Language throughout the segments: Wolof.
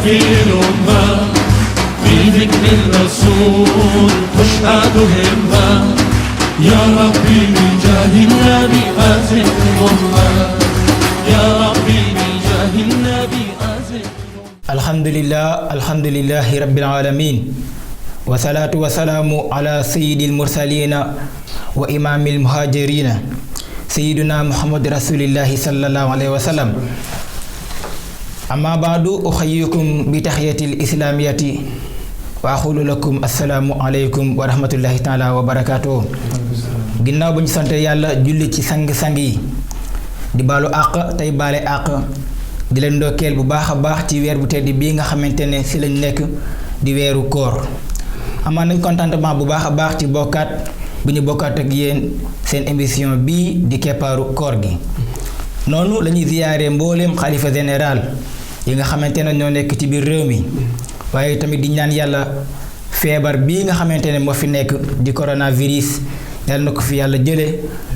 في الأمة بذكر الرسول تشهد همة يا ربي بجاه النبي أزل الأمة يا ربي بجاه النبي أزل. الحمد لله رب العالمين والصلاة والسلام على سيد المرسلين وإمام المهاجرين سيدنا محمد رسول الله صلى الله عليه وسلم. أما بعد أحييكم بتحية الإسلامية وأقول لكم السلام عليكم ورحمة الله تعالى وبركاته. ginnaaw ba ñu sant yàlla julli ci sang-sang yi di baalu àq tey baale àq di leen ndokkeel bu baax a baax ci weer bu tedd bii nga xamante ne si lañ nekk di weeru koor. amaan nañ contentement bu baax a baax ci bokkaat bu ñu bokkaat ak yéen seen émission bii di keppaaru koor gi. noonu la ñuy ziyaare mbooleem xalifa général yi nga xamante ne ñoo nekk ci biir réew mi waaye tamit di ñaan yàlla feebar bii nga xamante ne moo fi nekk di coronavirus yàlla na ko fi yàlla jële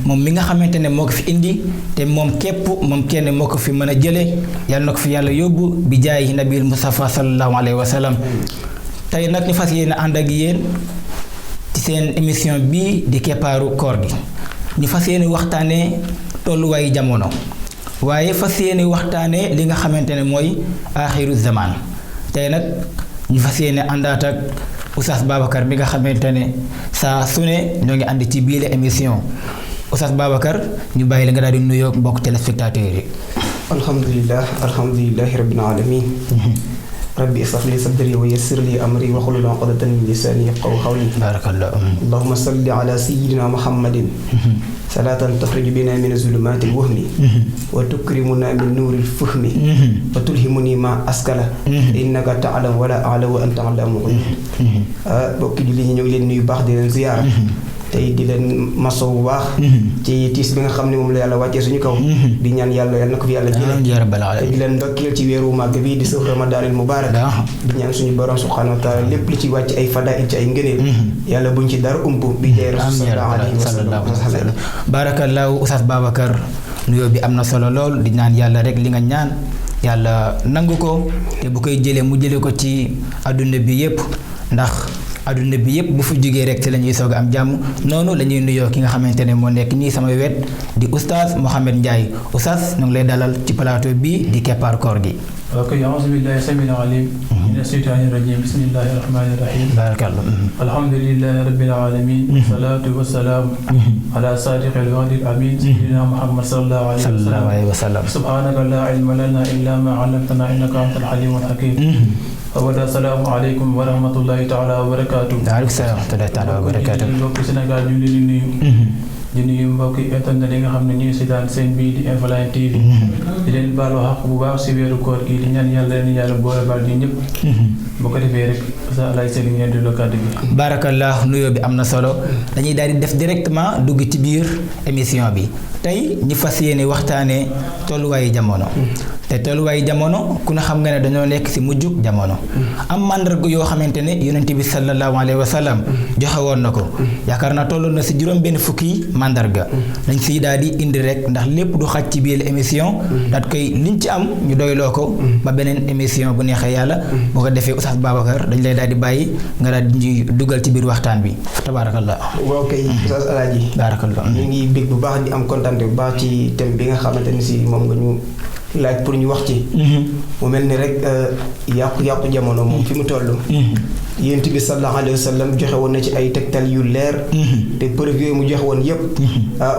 moom mi nga xamante ne moo ko fi indi te moom képp moom kenn moo ko fi mën a jële yàlla na ko fi yàlla yóbbu bi jaay nabil Mustafa sallallahu alayhi wa sallam. tey nag ñu fas yéene ànd ak yéen ci seen émission bii di keppaaru koor gi ñu fas yéene waxtaanee tolluwaayu jamono waaye fas yéene waxtaanee li nga xamante ne mooy aaxiru zaman. tey nag ñu fas yéene àndaat ak Oustaz Babacar bi nga xamante ne saa su ne ñoo ngi ànd ci biir émission. Oustaz Babacar ñu bàyyi la nga daal di nuyoo mbokk téléspectateurs yi. alhamdulillahi rabbil alamin rabbi ishrah li sadri wa yassir li amri wahlul uqdatan min lisani yafqahu qawli. barakallah. allahumma salli ala sayyidina muhammadin salatan tukhriju bina min zulumatil wahmi wa tukrimuna min nuril fahmi wa tulhimuni ma askala innaka ta'lam wala a'lamu wa anta allamu ghuyub. bokki julli ñi ñu ngi leen nuyu baax di leen ziyaara tey di leen maso bu baax ci tiis bi nga xam ne moom la yàlla wàccee suñu kaw di ñaan yàlla na ko fi yàlla jëlee te di leen ndokkeel ci weeru màgg bi di sëf ramadaanil mubaarak di ñaan suñu borom subhaanahu wa taala lépp li ci wàcc ay fadaa'il ci ay ngëneel yàlla buñ ci dara ump bi dee sallallahu alayhi wa sallam. barakallahu Oustaz Babacar nuyoo bi am na solo lool di ñaan yàlla rek li nga ñaan yàlla nangu ko te bu koy jëlee mu jëlee ko ci adduna bi yépp ndax adduna bi yépp bu fa jógee rek ci la ñuy soog a am jàmm. noonu la ñuy nuyoo ki nga xamante ne moo nekk nii sama wet di Oustaz Mouhamed Ndiaye. Oustaz ñu ngi lay dalal ci plateau bi di keppaar koor gi. ok a'uuzu billahi samiil aliim mina shaytaani rajiim bismillahi rahmaani rahiim. barakallah. alhamdulillahi rabbil aalamiin. salaatu wa salaam ala saadiqil wa'dil amiin sayyidina Muhammad sallallahu alayhi wa sallam. subhaanaka laa ilma lanaa illaa maa 'allamtanaa innaka antal aliimul hakiim. awada salaamu aleykum wa rahmatullahi taala wa barakaatu. waaleykum salaam wa rahmatullahi taala wa barakaatu. mbokki Sénégal ñu ngi leen di nuyu. di nuyu mbokki internet yi nga xam ne ñuy seetaan seen bii di Infoline TV. di leen baalu xaq bu baax si weeru koor gi di ñaan yàlla leen yàlla boole baal ñu ñëpp. boo ko defee rek sa lay seen ngeen di lokkaat bi. barakallah nuyoo bi am na solo dañuy daal di def directement dugg ci biir émission bi tey ñi fas yéene waxtaanee tolluwaayu jamono. te tolluwaayu jamono ku ne xam nga ne dañoo nekk ci mujjug jamono. am màndarga yoo xamante ne yonent bi sallallahu alayhi wa sallam joxe woon na ko. yaakaar naa tolloon na ci juróom benn fukki màndarga. dañ siy daal di indi rek ndax lépp du xaj ci biir émission. daat koy liñ ci am ñu doyloo ko ba beneen émission bu neexee yàlla. boo ko defee Oustaz Babacar dañ lay daal di bàyyi nga daal di dugal ci biir waxtaan bi tabaarakallah. waaw kay Oustaz Alaaji. baarakallah. ñu ngi bég bu baax di am kontaan bu baax ci thème bi nga xamante ni si moom nga ñu laaj pour ñu wax ci. mu mel ni rek yàqu jamono moom fi mu toll. yonent bi sallallahu alayhi wa sallam joxe woon na ci ay tegtal yu leer. te preuve yooyu mu joxe woon yëpp.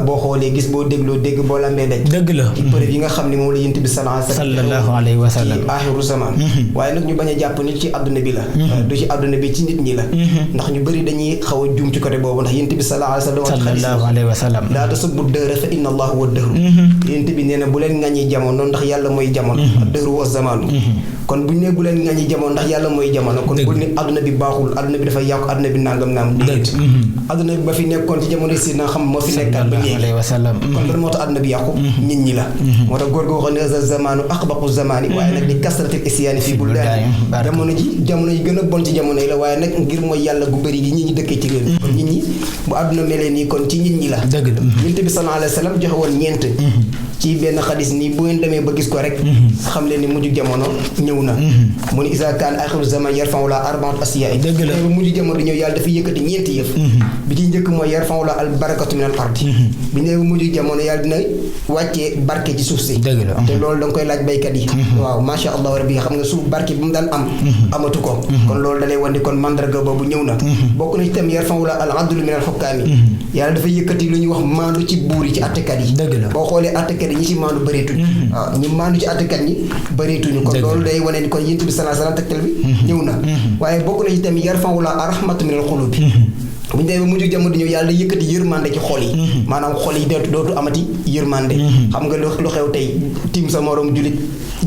boo xoolee gis boo dégloo dégg boo lambee daj. dëgg la ci preuve yi nga xam ne moom la yonent bi sallallahu alayhi wa sallam ci aaxiru zaman. waaye nag ñu bañ a jàpp ni ci àdduna bi la. du ci àdduna bi ci nit ñi la. ndax ñu bëri dañuy xaw a juum ci côté boobu ndax yonent bi sallallahu alayhi wa sallam laa tasubbu dëhra fa inna allaha huwa dëhru. yonent bi nee na bu leen ŋaññi jamono ndax yàlla mooy jamono. dëhru wa zamaanu. kon bu ñu nee bu leen ŋaññi jamono ndax yàlla mooy jamono kon bu ne àdduna bi bi baaxul adduna bi dafa yàqu adduna bi nangam naam déet adduna bi ba fi nekkoon ci jamono si na xam moo fi nekkaat ba léegi kon lan moo tax adduna bi yàqu nit ñi la moo tax góor gu waxoon ne za zamanu aqbaqu zamani waaye nag li kasratil isyaani fii buldaani jamono ji gën a bon ci jamono yi la waaye nag ngir mooy yàlla gu bëri gi nit ñi dëkkee ci réew mi kon nit ñi bu adduna melee nii kon ci nit ñi la yonent bi sallallahu alayhi wa sallam joxe woon ñeent ci benn xadis nii bu ngeen demee ba gis ko rek xam leen ni mujj jamono ñëw na mu ni isa kaan axiru zaman yarfa'u la arba'atu asyaa dëgg la ba mujj jamono di ñëw yàlla dafa yëkkati ñeenti yëf bi ci njëkk mooy yarfa'u la al barakatu min al ardi bi ñëwee mujj jamono yàlla dina wàccee barke ci suuf si te loolu da nga koy laaj baykat yi waaw masha Allah rabbi xam nga suuf barke bi mu daan am amatu ko kon loolu da lay wan ni kon mandarga boobu ñëw na bokk na ci tam yarfa'u la al adlu min al hukkaami yàlla dafa yëkkati lu ñuy wax maandu ci buur yi ci attekat yi boo xoolee attekat yi ñi ci maandu bëreetuñu waaw ñi maandu ci attekat ñi bëreetuñu kon loolu day wane ni kon yonent bi sallallahu alayhi wasallam tegtal bi ñëw na waaye bokk na ci tamit yarfa'u la rahmatu min al qulubi bu ñu demee ba mujj jamono ñëw yàlla yëkkati yërmande ci xol yi maanaam xol yi dootu amati yërmande xam nga lu xew tey tim sa morom julit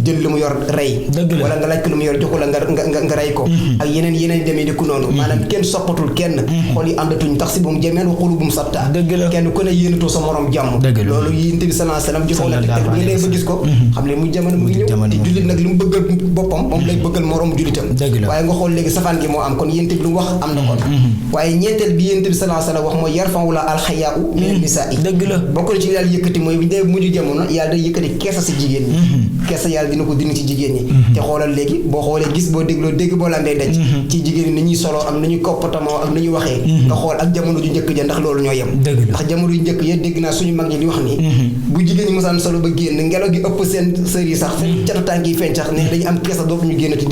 jël lu mu yor rey wala nga laaj ko lu mu yor joxu la nga rey ko ak yeneen demee di ku noonu maanaam kenn soppatul kenn xol yi àndatuñ tax si bu mu jemeen wa qulubum satta kenn ku ne yéenatoo sa morom jàmm loolu yonent bi sallallahu alayhi wasallam joxoon la tegtal bu nga demee ba gis ko xam ne mu jamono mu ngi ñëw te julit nag li mu bëggal boppam moom lay bëggal morom julitam waaye nga xool léegi safaan gi moo am kon yonent bi lu mu wax am na kon waaye ñeenteel bi yonent bi sallallahu alayhi wasallam wax mooy yarfa'u la alxayaa'u min nisaa'i bokk na ci yàlla yëkkati mooy bi ñu mujj jamono yàlla day yëkkati keesa si jigéen ñi keesa yàlla dina ko dindi ci jigéen ñi te xoolal léegi boo xoolee gis boo dégloo dégg boo lambee daj ci jigéen ñi ni ñuy soloo ak ni ñuy comportement ak ni ñuy waxee nga xool ak jamono ju njëkk ja ndax loolu ñoo yem ndax jamono yu njëkk ya dégg naa suñu mag ñi di wax ni bu jigéen ñi mosaan solo ba génn ngelaw gi ëpp seen sër yi sax seen catatànk yi feeñ sax ne dañu am keesa dootu ñu génn ci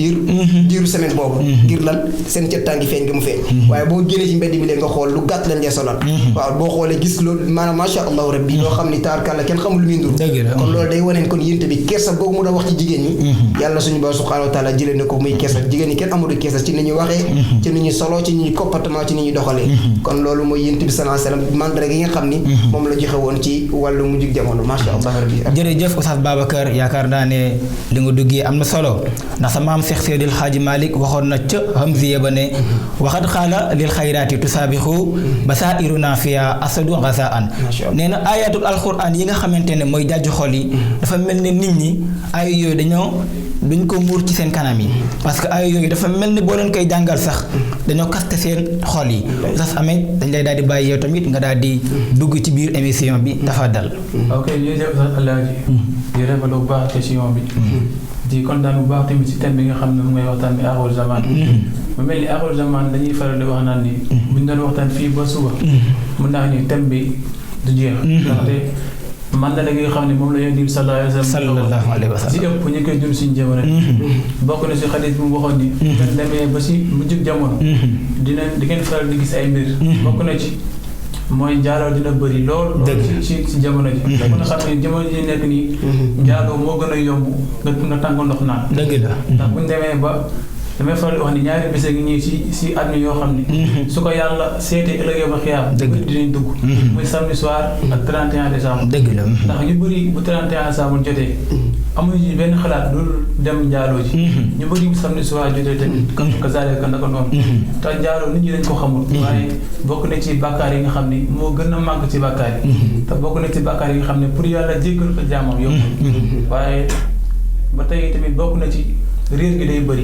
diiru semaine boobu ngir lan seen catatànk yi feeñ nga mu feeñ waaye boo génnee ci mbedd bi léegi nga xool lu gàtt lañ dee solal waaw boo xoolee gis loolu maanaam masha Allah rabbi loo xam ni taarkalla kenn xamul lu muy ndur kon loolu day waneen kon yénte bi kersa googu mu doon wax ci jigéen ñi yàlla suñu borom subhanahu wa taala jëlee na ko muy kersa jigéen ñi kenn amul kersa ci ni ñuy waxee ci ni ñuy solo ci ni ñuy comportement ci ni ñuy doxalee kon loolu mooy yénte bi sallallahu alayhi wasallam mandara gi nga xam ni moom la joxe woon ci wàllu mujj jamono masha Allah rabbi jërëjëf Oustaz Babacar yaakaar naa ne li nga duggee am na solo ndax sa maam Cheikh Seydil Hadji Malick waxoon na ca Hamziya ba ne waxat xaala lil xayraati tusaabixu basaa'iruna fiya asadu ghasaan nee na ayatul alquran yi nga xamante ne mooy jàjju xol yi dafa mel ne nit ñi ay yooyu duñ ko muur ci seen kanam yi parce que ay yooyu dafa mel ni boo leen koy jàngal sax dañoo kaste seen xol yi sax amee dañ lay daal di bàyyi yow tamit nga daal di dugg ci biir émission bi dafa dal ok jërëjëf Alaaji di rafetlu bu baax question bi di kontaan bu baax tamit ci thème bi nga xam ne mu ngay waxtaan bi aaxul zaman mu mel ni aaxul zaman dañuy faral di wax naan ni buñ doon waxtaan fii ba suba mun naa ni thème bi du jeex ndaxte mandala gi nga xam ne moom la Yonent bi sallallahu alayhi wa sallam si ëpp ñu koy dund suñu jamono bokk na si xadis bi mu waxoon ni ngeen demee ba si mujjug jamono di ngeen faral di gis ay mbir bokk na ci mooy njaaloo dina bëri lool ci jamono ji mën na xam ne jamono ji nekk nii njaaloo moo gën a yomb nga tàng ndox naan dëgg la ndax buñ demee ba damay faral di wax ni ñaari bés gi ñii si àdduna yoo xam ne su ko yàlla seetee ëllëgee ba xiyaam dinañ dugg muy samedi soir ak 31 décembre dëgg la ndax ñu bëri bu 31 décembre jotee amuñu benn xalaat loolu dem njaaloo ji ñu bëri bu samedi soir jotee tamit ka zaale ka naka noonu te njaaloo nit ñi dañ ko xamul waaye bokk na ci bàkkaar yi nga xam ne moo gën a màgg ci bàkkaar yi te bokk na ci bàkkaar yi nga xam ne pour yàlla jéggal ko jaamam yomb waaye ba tey tamit bokk na ci réer gi day bëri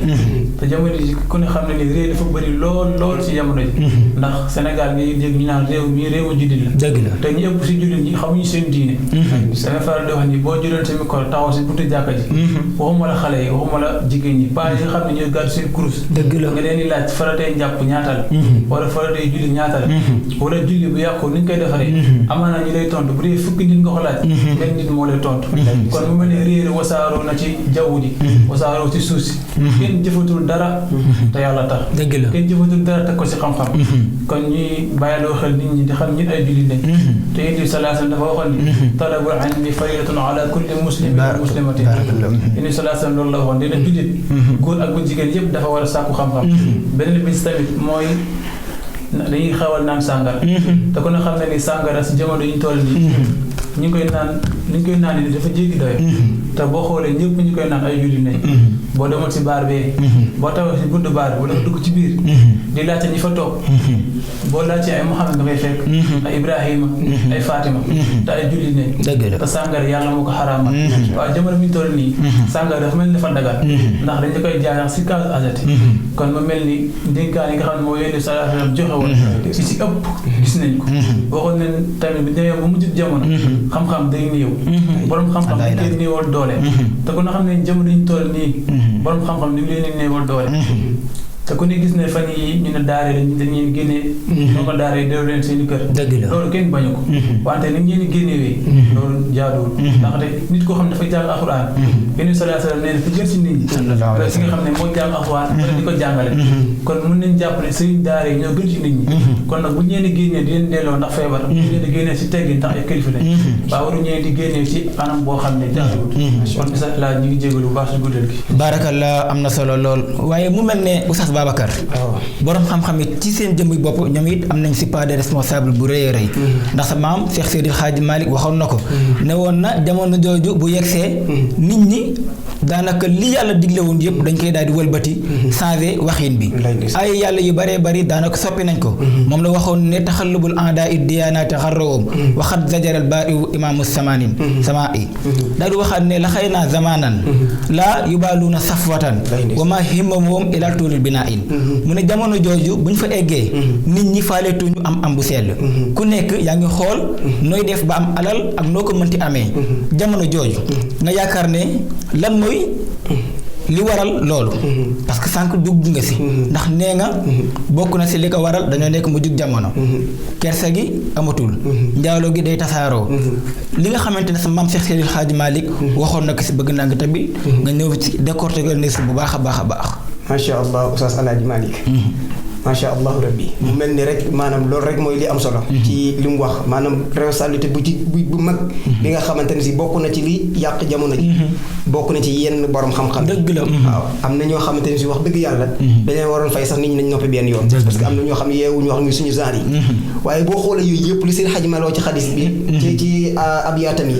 te jamono ji ku ne xam ne ni réer dafa bëri lool ci jamono ji ndax Sénégal ngay dégg ñu naan réew mi réewu jullit la dëgg la te ñu ëpp si jullit ñi xamuñu seen diine dama faral di wax ni boo jëloon sa micro taxaw si buntu jàkka ji waxuma la xale yi waxuma la jigéen ñi paa yi nga xam ne ñooy gàddu seen kurus dëgg la nga leen di laaj faratee njàpp ñaata la wala faratee julli ñaata la wala julli bu yàqu ni ñu koy defaree amaana ñu lay tontu bu dee fukki nit nga ko laaj benn nit moo lay tontu kon mu mel ne réer wasaaroo na ci jaww ji wasaaroo ci suuf si kenn jëfatul dara te yàlla tax dëgg la kenn jëfatul dara teg ko si xam-xam kon ñuy bàyyiloo xel nit ñi di xam ñun ay jullit lañ te Yonent bi sallallahu alayhi wasallam dafa waxoon ni talabul ilmi fariidatun ala kulli muslimin wa muslimatin Yonent bi sallallahu alayhi wasallam loolu la waxoon dina jullit góor ak bu jigéen yëpp dafa war a sàkku xam-xam beneen bi tamit mooy dañuy xawal naan sàngara te ku ne xam ne ni sàngara si jamono yi ñu toll nii ñu ngi koy naan li ñu koy naan ni dafa jéggi doyo te boo xoolee ñëpp ñu koy naan ay julli nañ boo demoon si baar bee boo tawee si buntu baar wala dugg ci biir di laajte ñi fa toog boo laajte ay Muhammad nga fay fekk ay Ibrahima ay Fatima te ay julli nañ te sàngara yàlla moo ko xaraamal waaw jamono bi ñu toll nii sàngara dafa mel ni dafa dagal ndax dañ koy jaayax si kaas azati kon ma mel ni dénkaan yi nga xam ne moo yéene sallallahu joxe woon si ëpp gis nañ ko waxoon nañ tamit bi demee ba mujj jamono xam-xam day néew borom xam-xam dañ leen néewal doole te ku na xam ne jamono ñu toll nii borom xam-xam ni leen néewal doole te ku ne gis ne fan yi ñu ne daare dañuy génnee ñoo ko daare delloo leen seen i kër loolu kenn bañu ko wante ni ngeen génnewee loolu jaaduwul ndaxte nit koo xam ne dafa jàng alxuraan yéen sallallahu alayhi wasallam nee na fa jël si nit ñi si nga xam ne moo jàng alxuraan wala di ko jàngale kon mën nañ jàpp ne sëriñ daare ñoo gën ci nit ñi kon nag bu ñu leen di génnee di leen delloo ndax feebar bu ñu leen di génnee si teggin ndax ay kilifa lañ waaw waru ñu leen di génnee ci anam boo xam ne jaaduwul kon bisa laa ñu ngi jégalu bu baax si guddal gi barakallah am na solo lool waaye mu mel ne Oustaz Babacar borom xam-xam it ci seen jëmmi bopp ñoom it am nañ si part de responsable bu rëy a rëy ndax sa maam Cheikh Seydil Hadji Malick waxoon na ko ne woon na jamono jooju bu yegsee nit ñi daanaka li yàlla digle woon yëpp dañ koy daal di wëlbati changé waxin bi ay yàlla yu bëree bëri daanaka soppi nañ ko moom la waxoon ne taxallubul anda it diyaanaati xarrawum waxat zajaral baariu imaamu samanin sama i daal di waxaat ne la xëy naa zamanan laa yubaaluuna safwatan wa ma himmamoom ilal tuulil binaa in mu ne jamono jooju buñ fa eggee nit ñi faaleetuñu am bu sell ku nekk yaa ngi xool nooy def ba am alal ak noo ko mënti amee jamono jooju nga yaakaar ne lan mooy li waral loolu parce que sànq dugg nga si ndax nee nga bokk na si li ko waral dañoo nekk mu jug jamono kersa gi amatul njaaloo gi day tasaaroo li nga xamante ne sa maam Cheikh Seydil Hadji Malick waxoon na ko si bëgg naa nga tamit nga ñëw ci décortiquer ne si bu baax a baax a baax macha allah Oustaz Alaaji Malick macha allah rabbi mu mel ni rek maanaam loolu rek mooy li am solo ci li mu wax maanaam responsabilité bu mag bi nga xamante ne si bokk na ci li yàq jamono ji bokk na ci yenn borom xam-xam dëgg la waaw am na ñoo xamante ne si wax dëgg yàlla dañoo waroon fay sax nit ñi nañ noppi benn yoon parce que am na ñoo xam ne yeewuñu wax ñu suñu genre yi waaye boo xoolee yooyu yëpp li seen xajmaloo ci xadis bi ci abiyaatam yi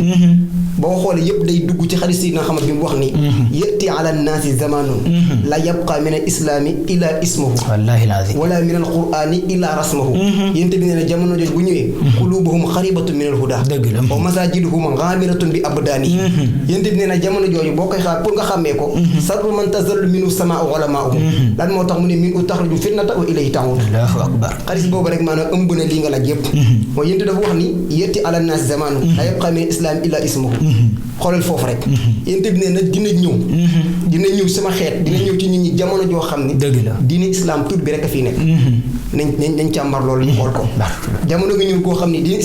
boo xoolee yëpp day dugg ci xadis yi nga xamante bi mu wax ni yëtti ala naasi zamanun la yabqa min al islami ila ismuhu wallahi lazim wala min al qur'ani illa rasmuhu yéen tamit nee na jamono jooju bu ñëwee qulubuhum xaribatun min al huda wa masajiduhum ghamiratun bi abdaani yéen tamit nee na jamono jooju boo koy xaar pour nga xàmmee ko sarru man tazallu minu samaa'u ulamaa'uhum lan moo tax mu ne min u taxruju fitnata wa ilayhi ta'ud allahu akbar xadis boobu rek maanaam ëmb na lii nga laaj yëpp mooy yéen dafa wax ni yëtti ala naasi zamanun la yabqa min al islami illa ismuhu xoolal foofu rek yéen tamit nee na dina ñëw sama xeet dina ñëw ci nit ñi jamono joo xam ne diine islam tur bi rek a fii nekk nañ càmbar loolu ñu xool ko jamono nga ñëw koo xam ne diine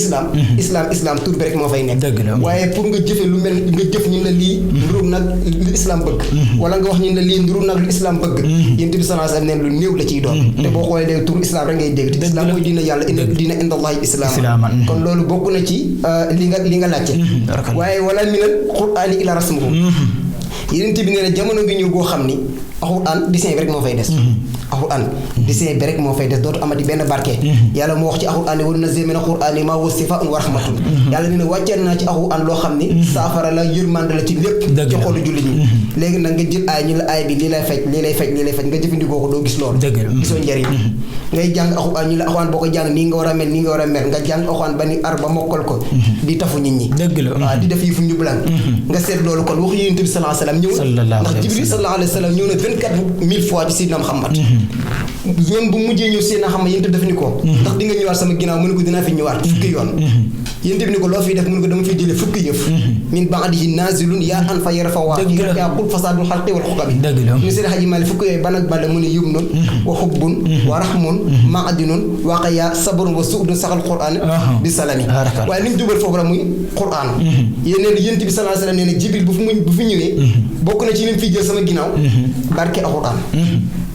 islam tur bi rek moo fay nekk waaye pour nga jëfe lu mel nga jëf ñun la lii nduru nag lu islam bëgg wala nga wax ñun la lii nduru nag lu islam bëgg yéen tamit sallallahu alayhi wasallam neen lu néew la ciy doon te boo xoolee léegi tur islam rek ngay dégg te islam mooy diine yàlla diine indallahi islam kon loolu bokk na ci li nga laajte waaye wala minal qur'ani ila rasmuhu yeneen bi nee na jamono ngi ñëw goo xam ni alxuraan dessin bi rek moo fay des alxuraan dessin bi rek moo fay des dootu amati benn barke yàlla moo wax ci alxuraan ne wa nunazzilu mina alxuraani maa huwa shifaa'un wa rahmatun yàlla nee na wàcceel naa ci alxuraan loo xam ni saafara la yërmande la ci lépp ci xolu jullit ñi léegi nag nga jël aay ñu la aay bi lii lay faj nga jëfandikoo ko doo gis loolu gisoo njëriñ ngay jàng alxuraan ñu la alxuraan boo ko jàng nii nga war a mel nii nga war a mel nga jàng alxuraan ba ni ar ba mokkal ko di tafu nit ñi waaw di def yi fu njublan nga seet loolu kon waxu Yonent bi sallallahu alayhi wa sallam ñëw ndax Jibril sallallahu alayhi wa sallam ñëw na 24 000 fois ci Seydina Muhammad yoon bu mujjee ñëw Seydina Muhammad yéen def ni ko ndax di nga ñëwaat sama ginnaaw mu ne ko dinaa fi ñëwaat fukki yoon yéen ni ko loo fiy def mu ne ko dama fiy jëlee fukki yëf min ba'dihi naazilun yaa an fa yarfa waa yaa qul fasaadul xalqi wal xuqami ñu Seydi Hadji Malick fukki yooyu ban ak ban la mu ne yumnun wa xubbun wa rahmun ma'adinun waqaya sabrun wa su'dun saxal qur'an bi salami waaye li ñu dugal foofu la muy qur'an yéen bi sallallahu alayhi wa sallam nee na Jibril bu fi ñëwee bokk na ci li mu fiy jël sama ginnaaw barke alxuraan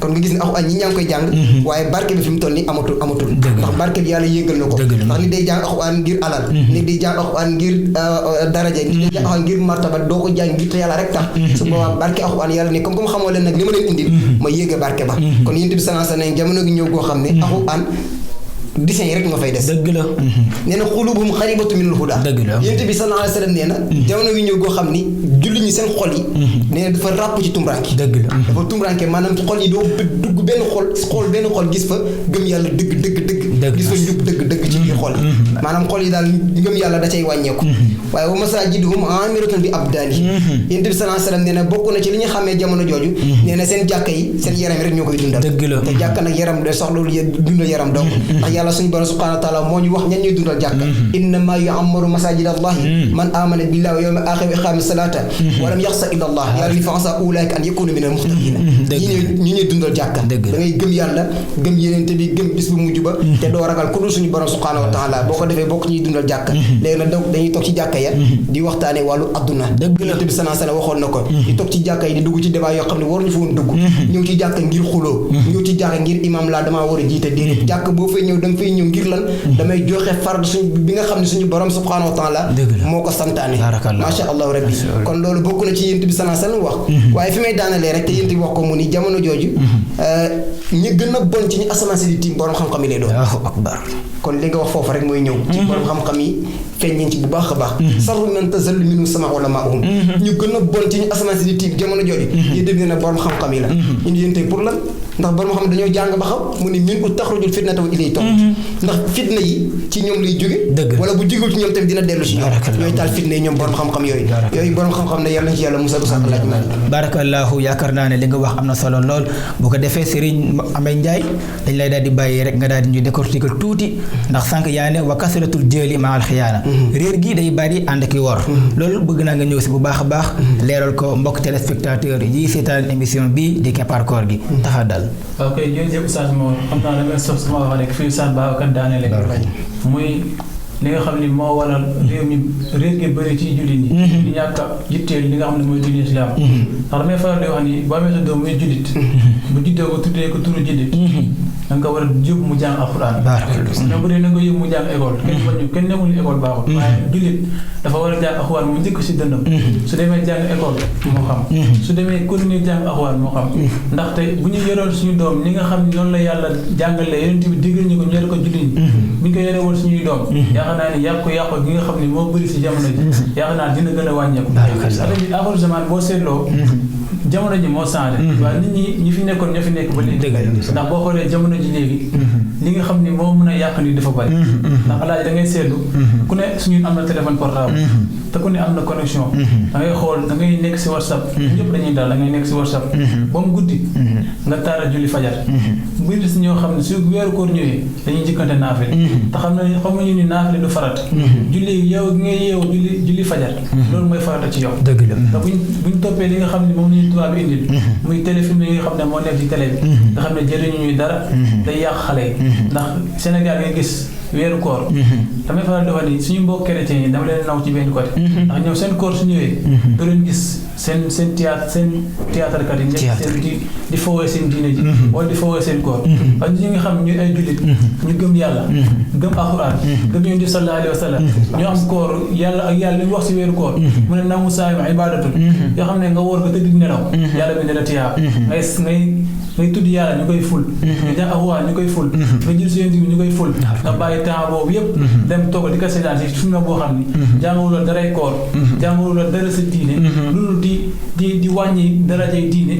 kon nga gis ne alxuraan ñi ñaa ngi koy jàng waaye barke bi fi mu toll nii amatul ndax barke bi yàlla yéegal na ko ndax nit day jàng alxuraan ngir alal nit day jàng alxuraan ngir daraja nit day jàng alxuraan ngir martaba doo ko jàng ngir te yàlla rek tax su boobaa barke alxuraan yàlla ni comme xamoo leen nag li ma leen indil ma yéega barke ba kon yéen bi sallallahu alayhi wa sallam jamono gi ñëw goo xam ne alxuraan dessin yi rek nga fay des. dëgg la. nee na xulubuhum xaribatu minal huda. dëgg la yonent bi sallallahu alayhi wa sallam nee na. jamono wi ñëw goo xam ni jullit ñi seen xol yi. nee na dafa ràpp ci tumuraanke. dëgg la dafa tumuraanke maanaam xol yi doo dugg benn benn xol gis fa gëm yàlla dëgg. gis fa njub dëgg ci biir xol yi. maanaam xol yi daal gëm yàlla da cay wàññeeku. waaye wa masaajiduhum amiratun bi abdaani. yonent bi sallallahu alayhi wa sallam nee na bokk na ci li ñu xamee jamono jooju. nee na seen jàkka yi seen yaram rek ñoo koy dundal. dëgg la te jàkka nag yaram de soxlawul dundal yaram donc ndax yàlla suñu borom subhanahu wa taala moo ñu wax ñan ñuy dundal jàkka innama yu'ammaru masajida allahi man amana billahi wa yawmil akhir wa iqama salata wa lam yaxsa illa allah yàlla li fa asa ulaika an yakunu min al muhtadina ñi ñuy dundal jàkka da ngay gëm yàlla gëm yenente bi gëm bis bu mujj ba te doo ragal ku dul suñu borom subhanahu wa taala boo ko defee bokk ñuy dundal jàkka léegi nag donc dañuy toog ci jàkka ya di waxtaane wàllu adduna yonent bi sallallahu alayhi wa sallam waxoon na ko di toog ci jàkka yi di dugg ci débat yoo xam ne waruñu fa woon dugg ñëw ci jàkka ngir xuloo ñëw ci jàkka ngir imam laa damaa war a jiite déedéet jàkk boo fay ñëw da nga fay ñëw ngir lan damay joxe fard suñ bi nga xam ne suñu borom subhanahu wa taala moo ko santaane macha allahu rabbi kon loolu bokk na ci yent bi sallallahu alayhi wasallam wax waaye fi may daanalee rek te yent bi wax ko mu ni jamono jooju ñi gën a bon ci ñu asamaan si di tiim borom xam-xam yi lay doon akbar kon li nga wax foofu rek mooy ñëw ci borom xam-xam yi feeñ ci bu baax a baax sarru man tazallu minhu sama ulamaahum ñu gën a bon ci ñu asamaan si di tiim jamono jooju yéen def na borom xam-xam yi la ñu yéen tey pour lan ndax borom xam dañoo jàng ba xam mu ni min u taxrujul fitnata wa ilay ndax fitna yi ci ñoom lay jóge wala bu jógul ci ñoom tamit dina dellu ci ñoom ñooy taal fitna yi ñoom borom xam-xam yooyu borom xam-xam ne yàlla ci yàlla musal sax laaj ma barakallahu yaakaar naa ne li nga wax am na solo lool bu ko defee Serigne Amay Ndiaye dañ lay daal di bàyyi rek nga daal di ñu décortiquer tuuti ndax sànq yaa ne wa kasratul jëli ma al xiyaana réer gi day bari ànd ki wor loolu bëgg naa nga ñëw si bu baax a baax leeral ko mbokk téléspectateur yi seetaan émission bi di Keppaar Koor gi taxadal ok jërëjëf Oustaz Mor xam naa damay sof sama wax rek fii Oustaz Babacar daanele muy li nga xam ni moo waral réer gi bëri ci jullit ñi di ñàkk a yitteel li nga xam ne mooy diine islam ndax damay faral di wax ni boo amee sa doom muy jullit bu juddee ko tuddee ko turu jullit da nga war a yóbbu mu jàng alxuraan même bu dee na nga yóbbu mu jàng école kenn newul école baaxul waaye jullit dafa war a jàng alxuraan mu njëkk si dëndam su demee jàng école moo xam su demee continuer jàng alxuraan moo xam ndaxte bu ñu yoroon suñu doom ñi nga xam ne noonu la yàlla jàngalee yonent bi digal ñu ko ñore ko jullit ñi bu ñu ko yore woon suñuy doom yaakaar naa ni yàqu gi nga xam ne moo bëri si jamono ji yaakaar naa dina gën a wàññeeku atamit aaxiru zaman boo seetloo jamono ji moo changé waaye nit ñi fi nekkoon ñoo fi nekk ba léegi ndax boo xoolee jamono ji léegi li nga xam ni moo mën a yàq ni dafa bari ndax alaaji da ngay seetlu ku ne suñu am na téléphone portable te ku ne am na connexion da ngay xool da ngay nekk si WhatsApp ñëpp dañuy daal da ngay nekk si WhatsApp ba mu guddi nga taara julli fajar bëri si ñoo xam ne su weeru koor ñëwee dañuy njëkkante naafile te xamuñu ni naafile du farata julli yow gi ngay yeewu julli fajar loolu mooy farata ci yow dëgg la te buñ toppee li nga xam ne moom lañu tubaab bi indil muy téléfilm yi nga xam ne moo nekk ci télé bi nga xam ne jëriñu ñuy dara day yàq xale yi ndax Sénégal nga gis weeru koor damay faral di wax ni suñu mbokk chrétien yi dama leen naw ci benn côté ndax ñoom seen koor su ñëwee doo leen gis seen théâtre kat yi nekk seen di fowee seen diine ji wala di fowee seen koor parce que ñi nga xam ñu ay jullit ñu gëm yàlla gëm alxuraan gëm yonent bi sallallahu alayhi wa sallam ñu am koor yàlla ak yàlla li mu wax si weeru koor mu ne namu saayim ibadatul yoo xam ne nga woor ko tëdd nelaw yàlla bi ne la tiyaa ngay tudd yàlla ñu koy ful nga jàng alxuraan ñu koy ful nga jël si yonent bi ñu koy ful nga bàyyi temps boobu yëpp dem toog di ko seetaan si film boo xam ni jàngawuloo daray koor jàngawuloo dara sa diine loolu di wàññi darajay diine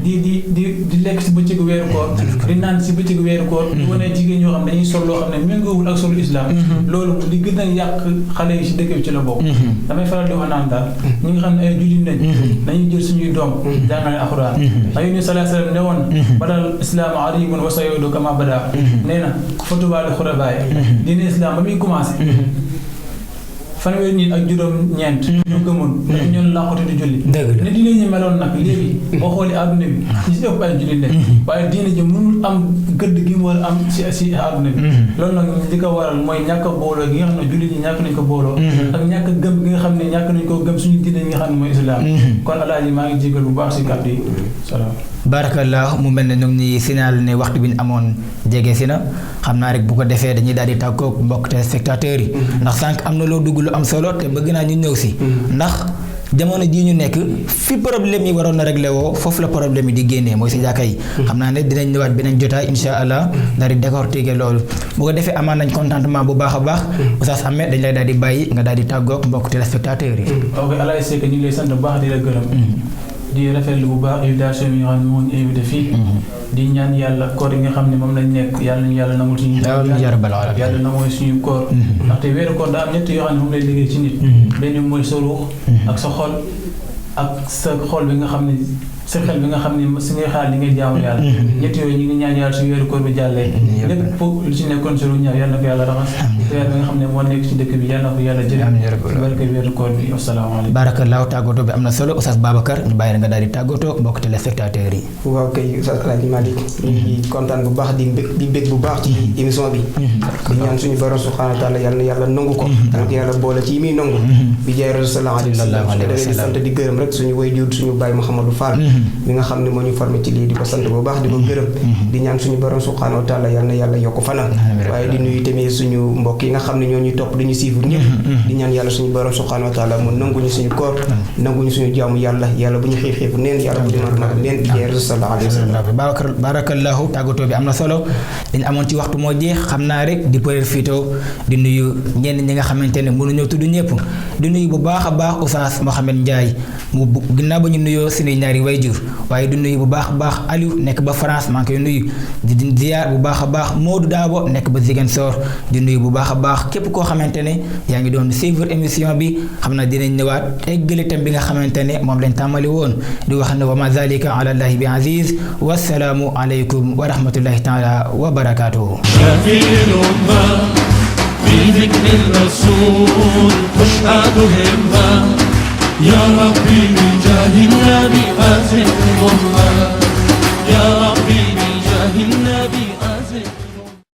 di lekk si bëccëgu weeru koor di naan si bëccëgu weeru koor di wane jigéen ñoo xam ne dañuy sol loo xam ne méngoowul ak solu islam loolu di gën a yàq xale yi si dëkk bi ci la bokk damay faral di wax naan daal ñi nga xam ne ay jullit nañ dañuy jël suñuy doom jàngale alxuraan ndax yéen sallallahu alayhi wa sallam ne woon badal islaamu aribun wa sayudu kama bada nee na fotubaali xurabaay diine islam ba muy commencé fanweeri nit ak juróom-ñeent ñu gëmoon dañu ñoon làqatu di julli ne diine ñu meloon nag léegi boo xoolee àdduna bi ñi si ëpp ay julli lañ waaye diine ji mënul am gëdd gi mu war a am si àdduna bi loolu nag li ko waral mooy ñàkk a booloo gi nga xam ne julli ñi ñàkk nañ ko booloo ak ñàkk gëm gi nga xam ne ñàkk nañ ko gëm suñu diine nga xam ne mooy islam kon alaaji maa ngi jégal bu baax si kàddu yi salaam barakallah mu mel ne ñu ngi signal ne waxtu bi ñu amoon jege si na xam naa rek bu ko defee dañuy daal di tàggoog mbokk téléspectateurs yi ndax sànq am na loo dugg lu am solo te bëgg naa ñu ñëw si ndax jamono jii ñu nekk fi problème yi waroon na réglé woo foofu la problème yi di génnee mooy si jàkka yi xam naa ne dinañ ñëwaat beneen jotaay insha allah daal di décortiquer loolu bu ko defee amaan nañ contentement bu baax a baax Oustaz Ahmed dañ lay daal di bàyyi nga daal di tàggoog mbokk téléspectateurs yi ok Alaye Seck ñu ngi lay sant bu baax di la gërëm di rafetlu bu baax invitation bi nga xam ne moo ñu invité fii di ñaan yàlla koor yi nga xam ne moom lañ nekk yàlla nañu yàlla nangul suñu yàlla nangul suñu koor ndaxte weeru koor daa am ñett yoo xam ne moom lay liggéey ci nit benn mooy sa ruux ak sa xol ak sa xol bi nga xam ne sa xel bi nga xam ne si ngay xaar li ngay jaamu yàlla ñett yooyu ñu ngi ñaan yàlla su weeru koor bi jàllee lépp lu ci nekkoon sa lu ñaaw yàlla na ko yàlla raxas weer bi nga xam ne moo nekk ci dëkk bi yàlla na ko yàlla jël barke weeru koor bi asalaamaaleykum barakallahu tàggatoo bi am na solo Oustaz Babacar ñu bàyyi la nga daal di tàggatoo mbokk téléspectateurs yi waaw kay Oustaz Alaaji Malick ñu ngi kontaan bu baax di bég bu baax ci émission bi di ñaan suñu borom subhanahu wa taala yàlla na yàlla nangu ko yàlla yàlla boole ci muy nangu bi jaay sallallahu alayhi wa sallam di sant di gërëm rek suñu waajur suñu baay Mouhamadou Fall mi nga xam ne moo ñu formé ci lii di ko sant bu baax di ko gërëm di ñaan suñu borom subhanahu wa taala yal na yàlla yokk fanam waaye di nuyu tamit suñu mbokk yi nga xam ne ñoo ñuy topp dañu suivre ñëpp di ñaan yàlla suñu borom subhanahu wa taala mu nanguñu suñu koor nanguñu suñu jaamu yàlla bu ñu xiif neen yàlla bu ñu mag neen di jeex sallallahu alayhi wa sallam barakallahu tàggatoo bi am na solo dañ amoon ci waxtu moo jeex xam naa rek di profito di nuyu ñenn ñi nga xamante ne mënuñoo tudd ñëpp di nuyu bu baax a baax Oustaz Mohamed Ndiaye mu ginnaaw ba ñu nuyoo suñuy ñaari wayjur waaye du nuyu bu baax a baax Aliou nekk ba France maa ngi koy nuyu di ziar bu baax a baax Modou Dabo nekk ba Ziguinchor di nuyu bu baax a baax képp koo xamante ne yaa ngi doon suivre émission bi xam na dinañ ñëwaat eggale tam bi nga xamante ne moom lañ tàmmali woon di wax ne wa ma zalika ala allahi bi aziz wassalaamu aleykum wa rahmatullahi taala wa barakatuhu بذكر الرسول تشهد همة يا ربي بجاه النبي أزل الله